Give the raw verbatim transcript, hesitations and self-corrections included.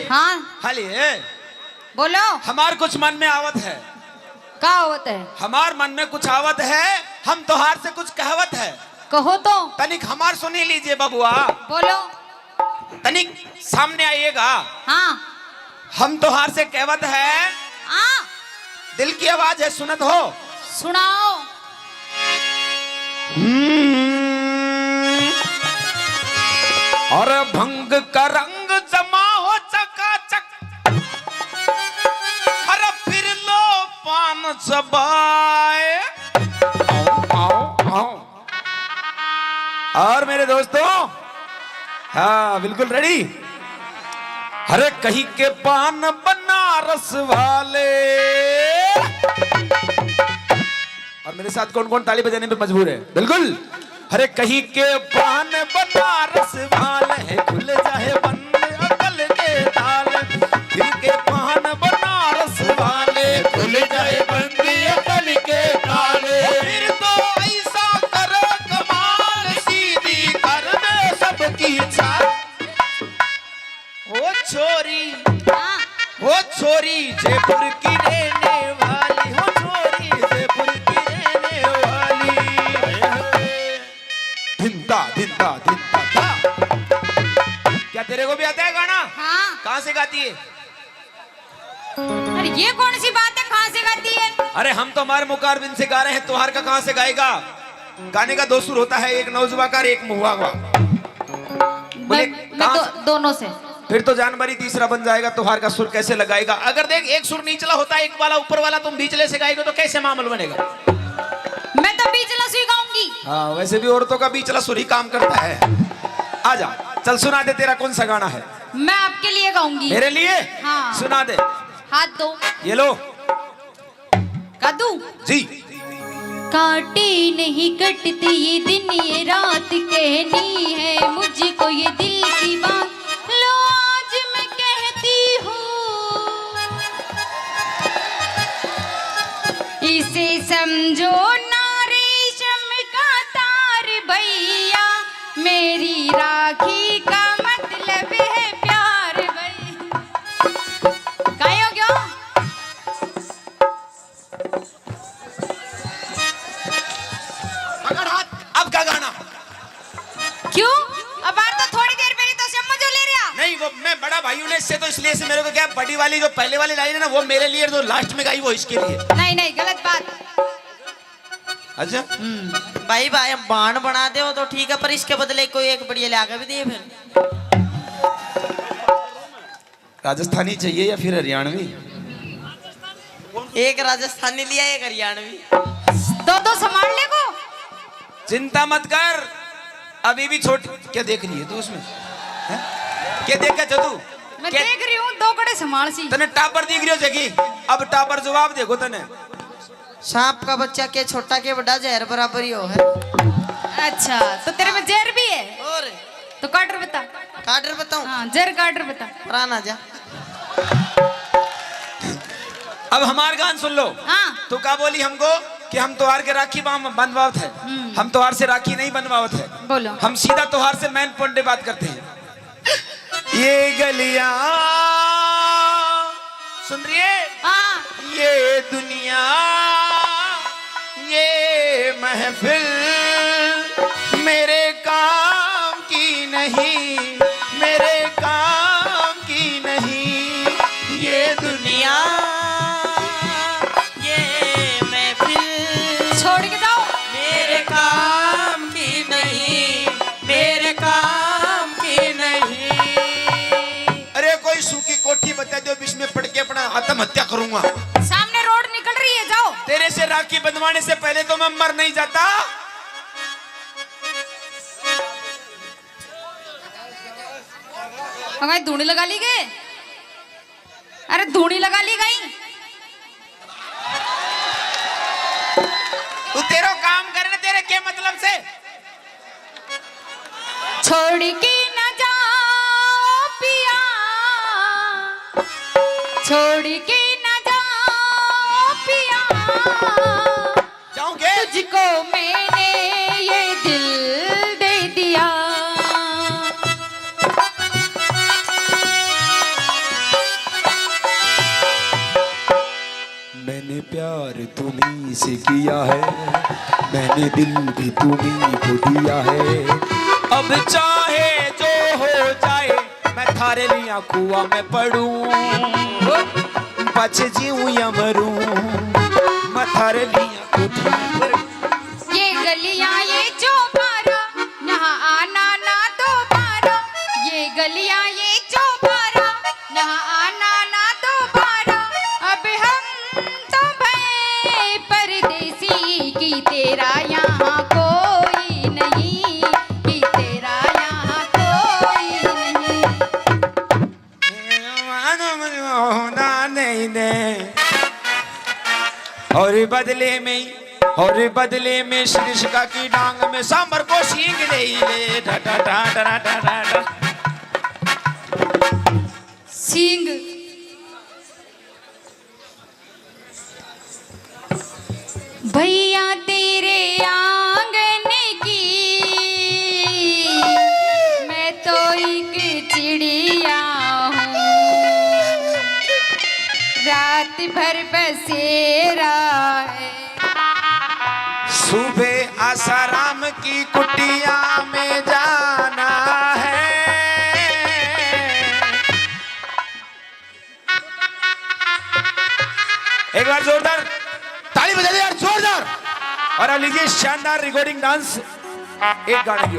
हाँ। हाले। बोलो। हमार कुछ मन में आवत है। का आवत है? हमार मन में कुछ आवत है, हम तोहार से कुछ कहवत है। कहो तो। तनिक हमार सुनी लीजिए बबुआ। बोलो। तनिक सामने आइएगा। हाँ। हम तोहार से कहवत है। हाँ। दिल की आवाज है, सुनत हो? सुनाओ। हम्म। अरे भंग का रंग जमा हो चकाचक। अरे फिर लो पान चबाए। आओ, आओ, आओ। और मेरे दोस्तों, हाँ, बिल्कुल रेडी। अरे कहीं के पान बनारस वाले। और मेरे साथ कौन कौन ताली बजाने पे मजबूर है? बिल्कुल। अरे कहीं के पान बनारस वाले हैं, खुल जाए बंद अकल के ताले। फिर के पान बनारस वाले, खुल जाए बंद अकल के ताले। फिर तो ऐसा करो कमाल, सीधी कर दे सबकी चाल। ओ छोरी, हाँ। ओ छोरी जयपुर की रहने वाली, हो छोरी जयपुर की रहने वाली। धिंदा, धिंदा, धिंदा, धा। क्या तेरे को भी आता है गाना? हाँ। कहाँ से गाती है? अरे, ये कौन सी बात है, कहाँ से गाती है? अरे, हम तो हमारे मुकाबले से गा रहे हैं, त्योहार का कहाँ से गाएगा? गाने का दो सुर होता है, एक नौजुबा का और एक महुआ का। बोले, मैं, मैं कहाँ दो, से? दोनों से। फिर तो जानवर ही तीसरा बन जाएगा, त्योहार का सुर कैसे लगाएगा? अगर देख, एक सुर निचला होता है, एक वाला ऊपर वाला, तुम बीचले से गाएगा तो कैसे मामला बनेगा? मैं तो बीचला सुर ही गाऊंगी। हाँ, वैसे भी औरतों का बीचला सुर ही काम करता है। आ जा, चल सुना दे, तेरा कौन सा गाना है? मैं आपके लिए गाऊंगी। मेरे लिए? हाँ। सुना दे। हाथ दो। ये लो। कदू? जी। काटे नहीं कटती ये दिन, ये रात कहनी है मुझको ये दिल की बात। लो आज मैं कहती हूँ, इसे समझो ना रेशम का तार भैया, मेरी राखी का मतलब है प्यार भैया। गायो क्यों? पकड़ हाथ। अब का गाना? क्यों? अब बार तो थोड़ी देर पहले तो समझो ले रहा। नहीं, वो मैं बड़ा भाई हूँ ना, इससे तो, इसलिए से मेरे को क्या, बड़ी वाली जो पहले वाली लाइन है ना, वो मेरे लिए, जो लास्ट में गाई वो इसके लिए। नहीं, नहीं, गलत बात। अच्छा। हम्म, भाई, भाई, हम बाण बना दे वो तो ठीक है, पर इसके बदले कोई एक बढ़िया ला के भी दिए फिर। राजस्थानी चाहिए या फिर हरियाणवी? एक राजस्थानी लिया, एक हरियाणवी। दो दो संभाल ले को। चिंता मत कर, अभी भी छोटी। क्या देख रही है तू उसमें? हैं? क्या देखा जदू? मैं क्या देख रही हूँ, दो कड़े संभाल सी। तने टाबर दिख रही हो जगी, अब टाबर जवाब देखो तने। सांप का बच्चा के छोटा के बड़ा, जहर बराबर ही हो है। अच्छा, तो तेरे में जहर भी है? और? तो काटर बता। काटर बताऊं? हाँ, जहर काटर बता। प्राण आ जा। अब हमार गान सुन लो। हाँ। तू का बोली हमको कि हम तोहार के राखी बांध-, बंधवावत है। हम्म। हम तोहार से राखी नहीं बंधवावत है। बोलो। हम सीधा तोहार से मेन पॉइंट पे बात करते हैं। ये गलियां, सुन रही है? हाँ। ये दुनिया, ये महफिल मेरे काम की नहीं, मेरे काम की नहीं। ये दुनिया, ये महफिल छोड़ के जाओ। मेरे काम की नहीं, मेरे काम की नहीं। अरे कोई सूखी कोठी बता दो, बीच में पड़ के अपना आत्महत्या करूंगा। सामने रोड निकल रही है, जाओ। तेरे से राखी बंधवाने से पहले तो मैं मर नहीं जाता। हमारी धूनी लगा ली गए। अरे धूनी लगा ली गई। तू तेरो काम कर ना, तेरे के मतलब से। छोड़ के ना जाओ पिया, छोड़ के ना जाओ पिया। जाऊंगे। तुझको मैंने ये दिल दे दिया। प्यार तुम्ही से किया है, मैंने दिल भी तुम्ही को दिया है। अब चाहे जो हो जाए, मैं थारे लिया कुआ में पड़ूं, बच जीऊं या मरूं, मैं थारे लिया कुआ में पड़ूं। ये गलियां, ये चौबारा, यहाँ आना ना दोबारा। ये गलियां, ये चौबारा, यहाँ आना ना दोबारा। अब हम तो भए परदेसी, कि तेरा यहाँ कोई नहीं, कि तेरा यहाँ कोई नहीं। और बदले में, और बदले में शीर्षिका की डांग में सांबर को सींग ले ले, डा, डा, डा। सींग। भैया तेरे आंगन की मैं तो एक चिड़िया हूँ, रात भर बसेरा है। सुबह आसाराम की कुटिया में जाना है। एक बार जोरदार ताली बजा दे यार, जोरदार। और अब लीजिए शानदार रिकॉर्डिंग डांस एक गाने की ओर।